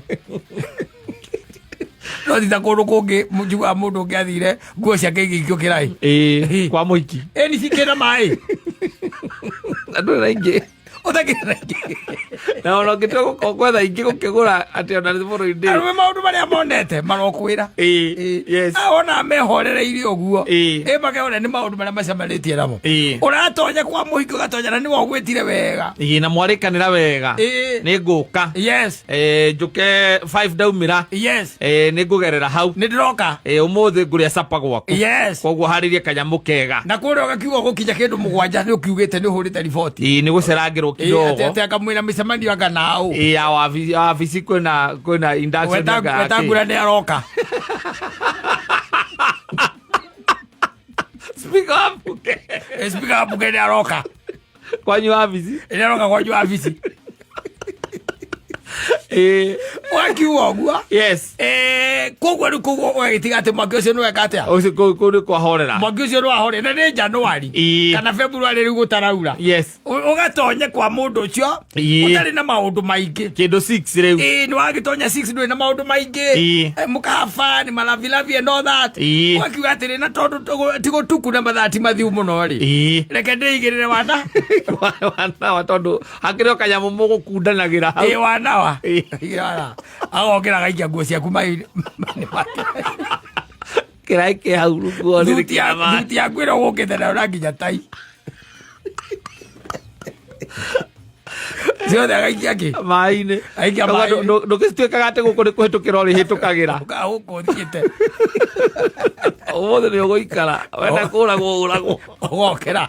No ti ta kũndũ kũngĩ njiguaga mũndũ ũngĩ athire nguo ciake igĩikio kĩraĩ. Ĩĩ, kwa mũhiki. Ĩni cikĩna maĩ. Na ndũrĩ na ingĩ. Ũtakĩrĩ na ingĩ. Na ona ũngĩtua gwetha ingĩ gũkĩgũra atĩ ona nĩ bũrũri-inĩ. Arũme maũndũ marĩa monete marokwĩra. Ĩĩ, yes. Ona mehorereirie ũguo. Ĩĩ. Ĩ makehorera nĩ maũndũ marĩa macemanĩtie namo. Ĩĩ. Ũratonya kwa mũhiki ũgatonya na nĩwe ũgwĩtire wega. Ĩĩ, na mwarĩkanĩra wega. Ĩĩ. Nĩ ngũka. Yes. Njũke 5 ndaumĩra. Yes. Nĩ ngũgerera hau. Nĩ ndĩroka. Ũmũthĩ ngũrĩa capa gwaku. Yes. Koguo harĩrie kanyamũ kega. Na kũrĩa ũgakiuga gũkinya kĩndũ 7 nĩ ũkiugĩte nĩ ũhũrĩte riboti. Ĩĩ, nĩ gũcerangĩrwo Ĩĩ, kidogo. atĩ atĩ akamwĩra mĩcemanio anga naũ. Ĩĩ, ya wabici kwĩna induction anga ya kĩ. Wetangura nĩ aroka. Speaker wa mbunge. Speaker wa mbunge nĩ aroka. Kwanyu wabici. Nĩ aroka kwanyu wabici. Ĩĩ. Wakiuga ũguo. Yes. Koguo rĩu koguo ũgagĩtiga atĩ mwaki ũcio nĩ weka atĩa? Ũcio kũu nĩ kwahorera. Mwaki ũcio nĩ wahorera na nĩ January. Ĩĩ. Kana February rĩu gũtaraura. Yes. Ũgatonye kwa mũndũ ũcio Ĩĩ. ũtarĩ na maũndũ maingĩ. Kĩndũ 6 rĩu. Ĩĩ, nĩ wagĩtonya 6 ndũrĩ na maũndũ maingĩ. Ĩĩ. Mũkahaba nĩ malavilavi and all that. Ĩĩ. Ũgakiuga atĩrĩ na tondũ ti gũtuku na mathaa ti mathiu mũno rĩ. Ĩĩ. Reke ndĩigĩrĩre wana. Wanawa tondũ hakĩrĩ o kanyamũ mũgũkundanagĩra hau. Ĩĩ, wanawa. Ĩĩ. Ĩĩ, wanawa. Agokĩra agaikia nguo ciaku maĩ-inĩ. Kĩraĩ kĩ hau rungu rĩrĩ kĩa maĩ. Thuti yaku ĩrĩa ũgũkĩte nayo na nginya tai. Ciothe agaikia kĩ? Maĩ-inĩ. Aikia Koguo maĩ-inĩ. Ndũgĩtuĩkaga atĩ gũkũ nĩ kũhĩtũkĩra ũrĩhĩtũkagĩra. Gũkũ ũthiĩte. Ũmũthĩ nĩ ũgũikara. Wenda kũragwo ũragwo. Ũgokĩra.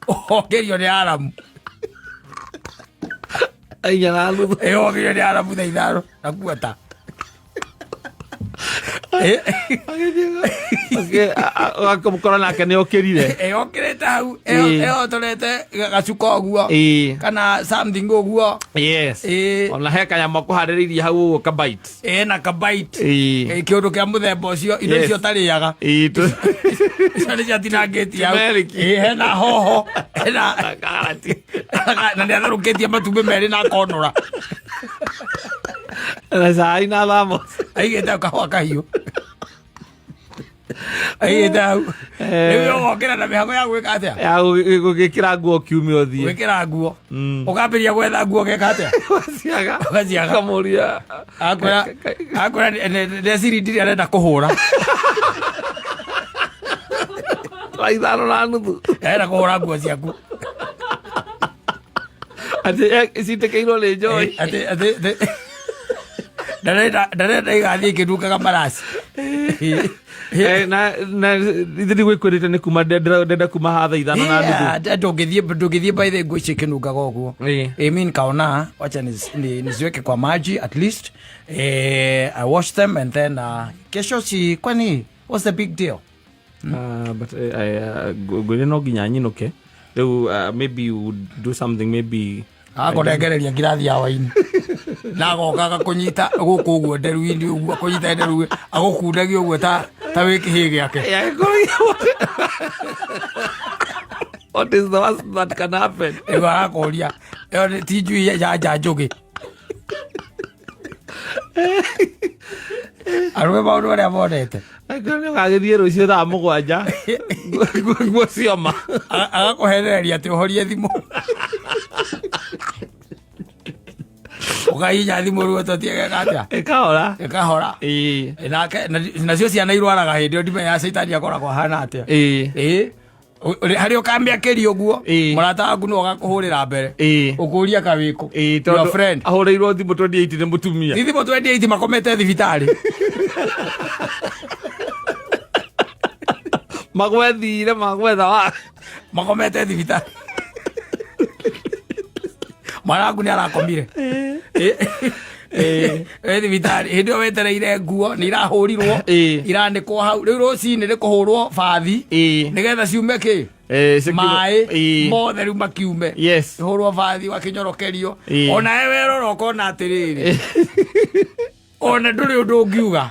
Ũgokĩrio nĩ aramu. Inya na nuthu. Ĩ, ũgokĩrio nĩ aramu thaa 5 na kuota. Akamũkora nake nĩ okĩrire. Okĩrĩte hau, ehotorete gacuka ũguo kana something ũguo. Yes. Ona he kanyamũ akũharĩrĩirie hau ũguo kabite. Na kabite. Kĩũndũ kĩa mũthemba ũcio, indo icio ũtarĩaga. Icio nĩ ciatinangĩtie hau. Hena hoho, hena karati. Na nĩ atherũkĩtie matumbĩ merĩ na akonora. Na cai na thamos. Aigĩte kahũa kahiũ. Aigĩte hau. Rĩu ũgokĩra na mĩhango ya gwĩka atĩa? Ya gũgĩkĩra nguo kiumia ũthiĩ. Gwĩkĩra nguo. Ũkambĩrĩria gwetha nguo ũgeka atĩa? Ũgaciaga. Ũgaciaga. Ũkamũria. Akwĩra ndeciri ndirĩ arenda kũhũra. Thaa 5:30. Arenda kũhũra nguo ciaku. Atĩ citĩkĩirwo nĩ njohi. Atĩ ndarenda igathiĩ ikĩnungaga maraci. Na ithe ndigwĩkwĩrĩte nĩ kuma ndenda kuma haha thaa 5:30. Ndũngĩthiĩ by the nguo icio ikĩnungaga ũguo. Mi nikaona wacha niziweke kwa maji at least. I wash them and then kesho si kwani what's the big deal? But ngwĩre no nginya nyinũke. Rĩu maybe you would do something maybe akũnengereria ngirathi ya waini na agoka agakũnyita gũkũ ũguo nderu-inĩ ũguo akũnyita nderu agũkundagia ũguo ta wĩ kĩhĩ gĩake. What is the worst that can happen? Ĩyo arakũria ĩyo ti njui ya nja njũgĩ. Arũme maũndũ marĩa monete. Angĩkorwo nĩ ũgagĩthiĩ rũciũ thaa 7 nguo cioma. Agakũhenereria atĩ ũhorie thimũ. Ũkahihinya thimũ rĩu ũtotiegeka atĩa? Ĩkahora. Ĩkahora. Nake nacio ciana irwaraga hĩndĩ ĩyo ndimenya caitani akoragwo ahana atĩa. Harĩa ũkamĩakĩria ũguo mũrata waku nĩwe ũgakũhũrĩra mbere. Ũkũria kawĩkũ. Your friend. Ahũrĩirwo thimũ 28 nĩ mũtumia. Ti thimũ 28 makomete thibitarĩ. Magwethire magwetha wa. Makomete thibitarĩ. Mwana waku nĩ arakomire. Thibitarĩ hĩndĩ ĩyo wetereire nguo nĩ irahũrirwo iranĩkwo hau rĩu rũcinĩ nĩ kũhũrwo bathi nĩgetha ciume kĩ maĩ mothe rĩu makiume. Yes. Hũrwo bathi wakĩnyorokerio ona we werora ũkona atĩrĩrĩ ona ndũrĩ ũndũ ũngiuga.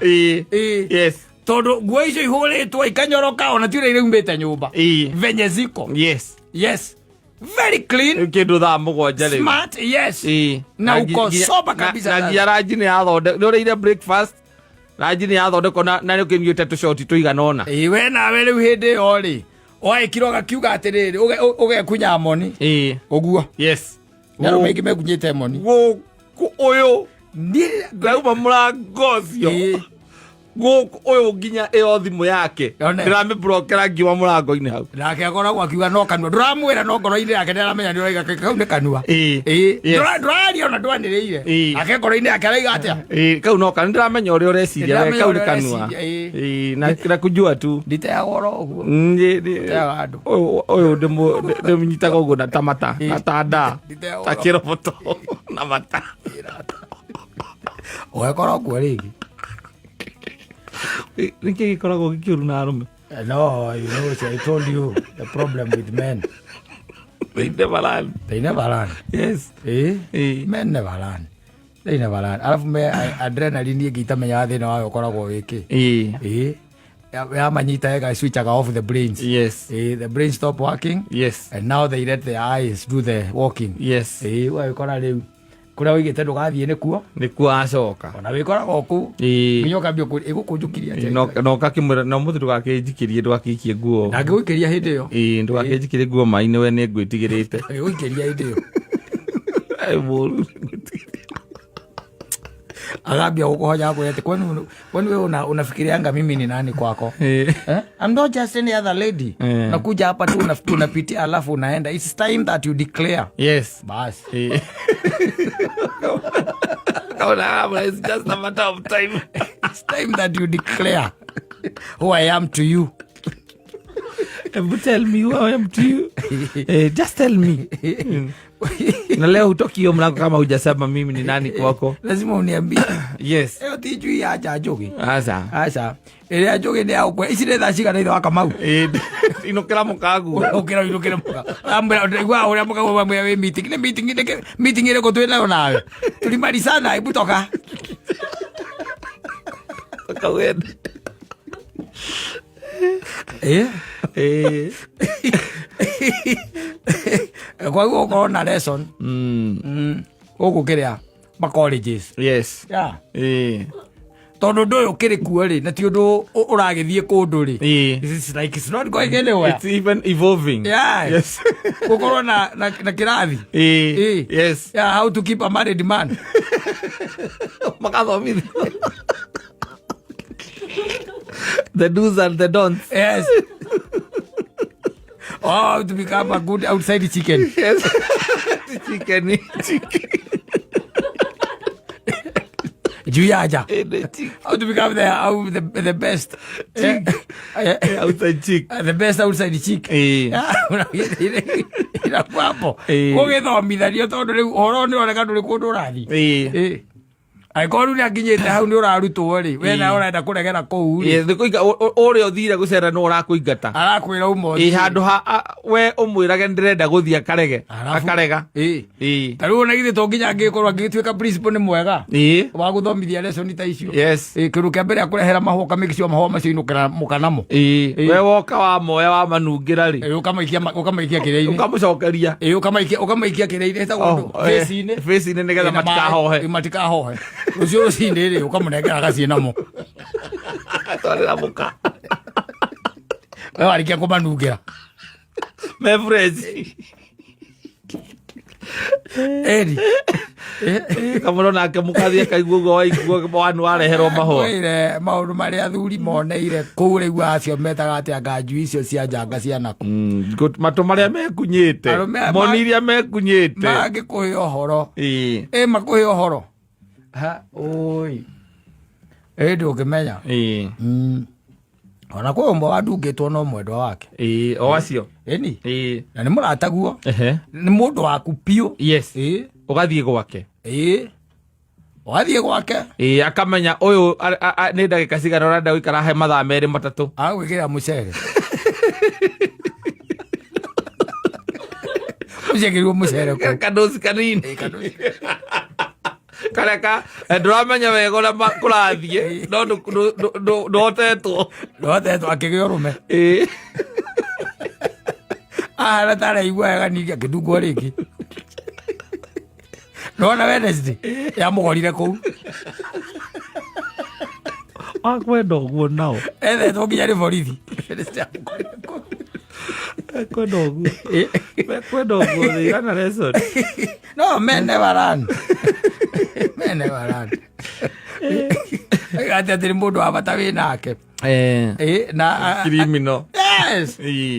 Yes. Tondũ nguo icio ihũrĩtwo ikanyoroka ona ti ũrĩa iraumĩte nyũmba. Venye ziko. Yes. Yes. Very clean. Kĩndũ thaa 7 rĩu. Smart, yes. Na uko sober kabisa. Na nginya ranji nĩ yathondekwo. Nĩ ũrĩire breakfast. Ranji nĩ yathondekwo na nĩ ũkĩnyuĩte tũcoti tũigana ũna. We nawe rĩu hĩndĩ ĩyo rĩ, waĩkirwo gakiuga atĩrĩrĩ, ũgekunya moni. Ũguo. Yes. Nĩ arũme aingĩ mekunyĩte moni. Gũkũ ũyũ. Ndauma mũrango ũcio. Gũkũ ũyũ nginya ĩyo thimũ yake. Ndĩramĩbrokera ngiuma mũrango-inĩ hau. Nake akoragwo akiuga no kanua. Ndũramwĩra no ngoro-inĩ yake nĩaramenya nĩ ũraiga kau nĩ kanua. Ndũraria ona ndwanĩrĩire. Nake ngoro-inĩ yake araiga atĩa? Kau no kanua. Ndĩramenya ũrĩa ũreciria we kau nĩ kanua. Na kujua tu. Nditeaga oro ũguo. Nditeaga andũ. Ũyũ ndĩmũnyitaga ũguo na ta mata. Na ta nda. Ta kĩroboto. Na mata. Ũgekora ũguo rĩngĩ. Nĩkĩ gĩkoragwo gĩkĩũru na arũme? No, you know, I told you the problem with men. They never learn. They never learn. Yes. Men never learn. They never learn. Alafu me adrenaline ĩngĩ itamenyaga thĩna wayo ũkoragwo wĩkĩ. Yamanyita ĩga switchaga off the brains. Yes. The brains stop working. Yes. And now they let their eyes do the walking. Yes. Ũgagĩkora rĩu kũrĩa ũigĩte ndũgathiĩ nĩkuo. Nĩkuo acoka. Ona wĩkoraga kũu. Nginya ũkambia ĩgũkũnjũkiria atĩa. Na ũgakĩmwĩra na ũmũthĩ ndũgakĩnjikĩrie ndũgakĩikie nguo. Na ngĩgũikĩria hĩndĩ ĩyo. Ndũgakĩnjikĩrie nguo maĩ-inĩ we nĩ ngwĩtigĩrĩte. Ngĩgũikĩria hĩndĩ ĩyo. Mũru. Agambia gũkũhonya akwĩra atĩ kwani wewe unafikirianga mimi ni nani kwako? I'm not just any other lady. Nakuja hapa tu unapitia alafu unaenda. It's time that you declare. Yes. Bas. It's just a matter of time. It's time that you declare who I am to you. Tell me who I am to you. Just tell me. Na leo hutoki hiyo mlango kama hujasema mimi ni nani kwako. Lazima uniambie. Yes. Ĩyo ti njui ya nja njũgĩ. Aca. Aca, ĩrĩa njũgĩ nĩ ya gũkwe. Ici nĩ thaa cigana, ithe wa Kamau? Inũkĩra mũkaguo. Ũkĩra ũinũkĩre mũka. Amwĩra ndaigua ũrĩa mũka wamwĩra wĩ meeting. Nĩ meeting nĩ meeting ĩrĩkũ twĩ nayo nawe? Tulimalizana, hebu toka. Kawende. Eh? Eh. Koguo ũkorwo na lesson gũkũ kĩrĩa ma colleges. Yes. Yeah. Tondũ ũndũ ũyũ ũkĩrĩ kuo rĩ, na ti ũndũ ũragĩthiĩ kũndũ rĩ. This is like it's not going anywhere. It's even evolving. Yeah. Yes. Gũkorwo na kĩrathi. Yes. Yeah, how to keep a married man. Makathomithio. The do's and the don'ts. Yes. Oh, how to become a good outside chicken. Yes. Chicken. Chicken. Juu ya aja. The chick. How to become the best Chick. Outside chick. The best outside chick. Inakuwa hapo. Gũgĩthomithanio tondũ rĩu ũhoro nĩ ũroneka ndũrĩ kũndũ ũrathiĩ. Angĩkorwo rĩu nĩakinyĩte hau nĩ ũrarutwo rĩ, we nawe ũrenda kũregera kũu rĩ. Ũrĩa ũthire gũcera nĩ ũrakũingata. Arakwĩra uma ũthiĩ. Handũ ha we ũmwĩrage ndĩrenda gũthiĩ akarege. Akarega. Ta rĩu ona githĩ to nginya angĩkorwo angĩtuĩka principal nĩ mwega. Wa gũthomithia lesson ta icio. Yes. Kĩndũ kĩa mbere akũrehera mahũa, ũkamake sure mahũa macio inũkĩra mũkanamo. We woka wamoya wamanungĩra rĩ. Ũkamaikia kĩrĩa-inĩ. Ũkamũcokeria. Ũkamaikia kĩrĩa-inĩ ĩtagwo ũndũ. Face-inĩ. Face-inĩ nĩgetha matikahohe. Matikahohe. Rũciũ rũcinĩ rĩ, ũkamũnengera agathiĩ namo. Atwarĩra mũka. We warĩkia kũmanungĩra. Me fresh. Eri. Kamũro nake mũkathiĩ akaigua ũguo waigua wanu wareherwo mahũa. Kwĩre maũndũ marĩa athuri moneire kũu rĩu acio metaga atĩ anga njui icio cia njanga cia naku. Matũ marĩa mekunyĩte. Arũme aya Moni iria mekunyĩte. Mangĩkũhe ũhoro. Makũhe ũhoro. Ha, oi. Ndũngĩmenya. Ona kwĩ ũmwe wandungĩtwo no mwendwa wake. O acio. Ĩni. Na nĩ mũrataguo. Nĩ mũndũ waku biũ. Yes. Ũgathiĩ gwake. Ũgathiĩ gwake. Akamenya ũyũ nĩ ndagĩka cigana ũrenda gũikara he mathaa merĩ matatũ. Agwĩkĩra mũcere. Ũciĩkĩrirwo mũcere kũu. Kandoci kanini. Kandoci. Karĩa ka ndũramenya wega ũrĩa kũrathiĩ, no ndũhotetwo. Ndũhotetwo, akĩgĩa ũrũme. Ahana ta araigua wega ningĩ akĩndungwo rĩngĩ. Nĩwona Wednesday yamũgorire kũu. Wakwenda ũguo nao. Ethetwo nginya nĩ borithi. Wednesday yamũgorire kũu. Mekwenda ũguo. Mekwenda ũguo, they learn a lesson. No, men never learn. Men never learn. Atĩ atĩ nĩ mũndũ wa bata wĩ nake. Na Criminal. Yes.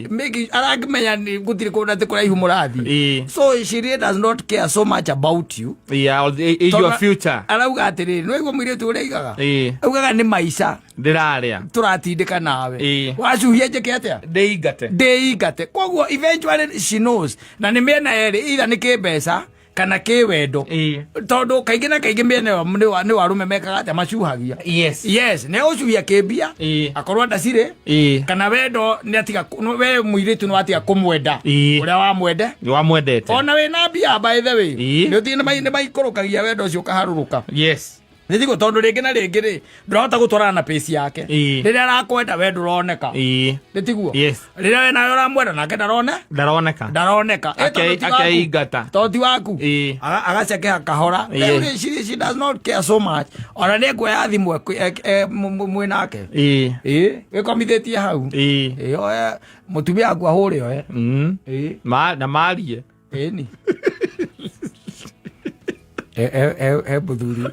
Maybe arakimenya ni gũtirĩ kũndũ atĩ kũraihu mũrathiĩ. So she really does not care so much about you. Yeah, or your Tondũ future. Arauga atĩrĩrĩ, nĩ waigua mũirĩtu ũrĩa aigaga? Augaga nĩ maica Ndĩrarĩa. tũratindĩka nawe. Wacuhia njĩke atĩa? Ndĩingate. Ndĩingate. Koguo eventually she knows. Na nĩ mĩena yerĩ, either nĩ kĩmbeca kana kĩwendo. Tondũ kaingĩ na kaingĩ mĩena ĩyo nĩ warũme mekaga atĩa, macuhagia. Yes. Yes, nĩ ũcuhia kĩmbia. Akorwo ndacirĩ. Kana wendo nĩ atiga we mũirĩtu nĩ watiga kũmwenda. Ũrĩa wamwende. Nĩ wamwendete. Ona wĩna mbia by the way. Nĩ ũthiĩ nĩ maikũrũkagia wendo ũcio ũkaharũrũka. Yes. Nĩ tiguo, tondũ rĩngĩ na rĩngĩ rĩ, ndũrahota gũtwarana na pace yake. Rĩrĩa arakwenda we ndũroneka. Nĩ tiguo? Yes. Rĩrĩa we nawe ũramwenda nake ndarone? Ndaroneka. Ndaroneka. Tondũ ti waku. Akeingata. Tondũ ti waku. Agacekeha kahora. Rĩu rĩ, she does not care so much. Ona nĩ ekuoya thimũ mwĩ nake. Wĩkomithĩtie hau. Oe, mũtumia waku ahũre oe. Na marie. Ĩni. He mũthuri.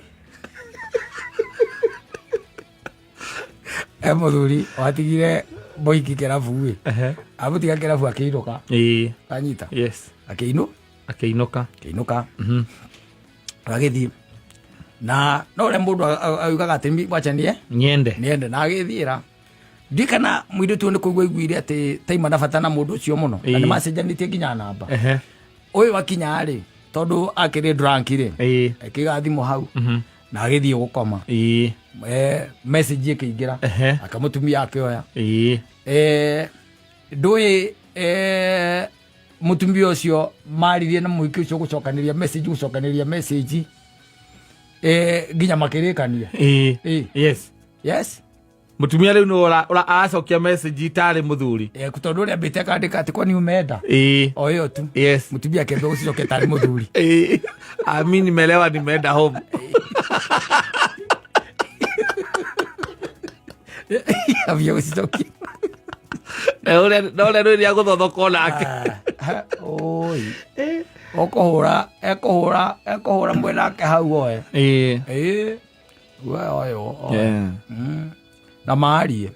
He mũthuri watigire mũhiki kĩrabu ĩ. Amũtiga kĩrabu akĩinũka. Anyita. Yes. Akĩinũ? Akĩinũka. Akĩinũka. Agĩthiĩ. Na no ũrĩa mũndũ augaga atĩ wacha nie? Niende. Niende. Na agĩthiĩra. Ndiũĩ kana mũirĩtu ũyũ nĩ kũigua aiguire atĩ taima na bata na mũndũ ũcio mũno. Na nĩ macenjanĩtie nginya namba. Ũyũ akinya rĩ, Tondũ akĩrĩ drunk rĩ, akĩiga thimũ hau na agĩthiĩ gũkoma. Message ĩkĩingĩra. Akamũtumia akĩoya. Ndũĩ mũtumia ũcio maririe na mũhiki ũcio gũcokanĩria message, gũcokanĩria message, nginya makĩrĩkania. Yes. Yes. Mutumia rĩu nĩ aracokia message itarĩ mũthuri. Tondũ ũrĩa ambĩte akandĩka atĩ kwani umeenda? O ĩyo tu. Yes. Mũtumia akĩambia gũcicokia tarĩ mũthuri. Ami nimelewa, nimeenda home. Ambia gũcicokia. Na ũrĩa rĩrĩa gũthothokwo nake. Oi. Ũkũhũra, ekũhũra, ekũhũra mwenake hau oe. We oe, oe. Na marie.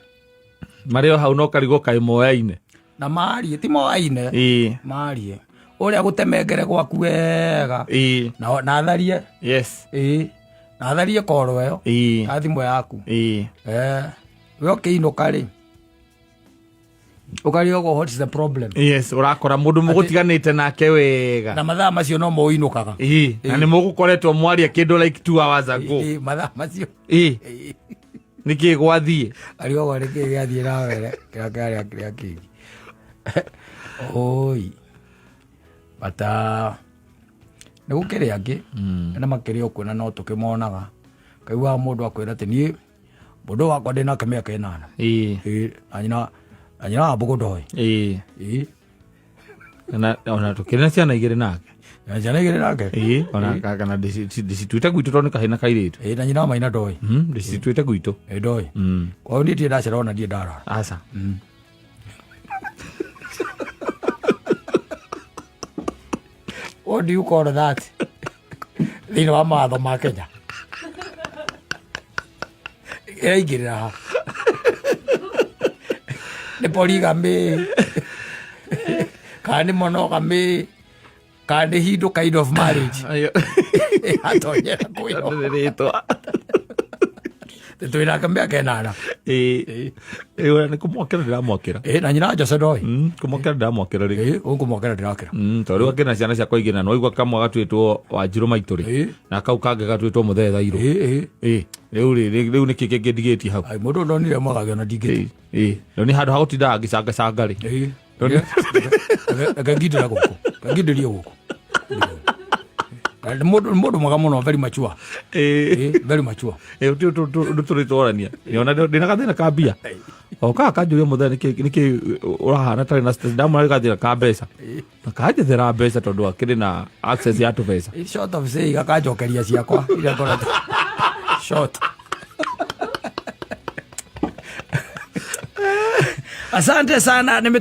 Marĩ o hau no karigwo kaĩ moyaine. Na marie, ti moyaine. Marie. Ũrĩa gũtemengere gwaku wega. Na atharie. Yes. Na atharie koro ĩyo. Na thimũ yaku. We ũkĩinũka rĩ, ũkarigwo what is the problem? Yes, ũrakora mũndũ mũgũtiganĩte nake wega. Na mathaa macio no mũinũkaga. Na nĩ mũgũkoretwo mwaria kĩndũ like 2 hours ago. Mathaa macio. Nĩkĩ gwathiĩ? Arigagwo nĩkĩ gĩathiĩ na mbere, kĩrĩa kĩarĩa kĩrĩa kĩngĩ. Oi. But nĩ gũkĩrĩ angĩ, na makĩrĩ o kuo na no tũkĩmonaga. Kaiguaga mũndũ akwĩra atĩ niĩ mũndũ wakwa ndĩ nake mĩaka 8. Na nyina, na nyina wa mbũgũ ndoĩ. Na, ona tũkĩrĩ na ciana igĩrĩ nake. Na ciana igĩrĩ nake? Ona kana ndĩcituĩte gwitũ tondũ nĩ kahĩĩ na kairĩtu. Na nyina wa maina ndoĩ. Ndĩcituĩte gwitũ. Ndoĩ. Kwa hiyo niĩ ndirĩ ndacera ona ndirĩ ndarara. Aca. What do you call that? Thĩinĩ wa mawatho ma Kenya. Ĩraingĩrĩra ha? Nĩ polygamy, kana nĩ monogamy, kana nĩ Hindu kind of marriage. Atonyera kwĩyo. Nĩ rĩtwa. Twĩ nake mĩaka 8. Nĩ kũmwakĩra ndĩramwakĩra. Na nyina Jose ndoĩ. Kũmwakĩra ndĩramwakĩra rĩu. Ũkũmwakĩra ndĩrakĩra. Tondũ rĩu akĩrĩ na ciana ciakwa igĩrĩ na nĩwaigua kamwe gatuĩtwo Wanjirũ maitũ rĩ. Na kau kangĩ gatuĩtwo Mũthee Thairũ. Rĩu rĩ, rĩu nĩkĩ kĩngĩ ndigĩtie hau? Ai, mũndũ ndonire mwaka ona ndingĩte. Rĩu nĩ handũ ha gũtinda ngĩcangacanga rĩ. Reke ngindĩre gũkũ. Reke ngindĩrie gũkũ. Nĩ mũndũ mwega mũno, very mature. Very mature. Ũndũ tũrĩ twarania. Nĩona ndĩna gathĩna ka mbia. O kaga kanjũria mũthenya nĩkĩ ũrahana tarĩ na stress, ndamwĩra nĩ gathĩna ka mbeca. Na kanjethera mbeca tondũ akĩrĩ na access ya tũbeca. In short of saying, akanjokeria ciakwa iria ngoretwo. Short. Asante sana. Nime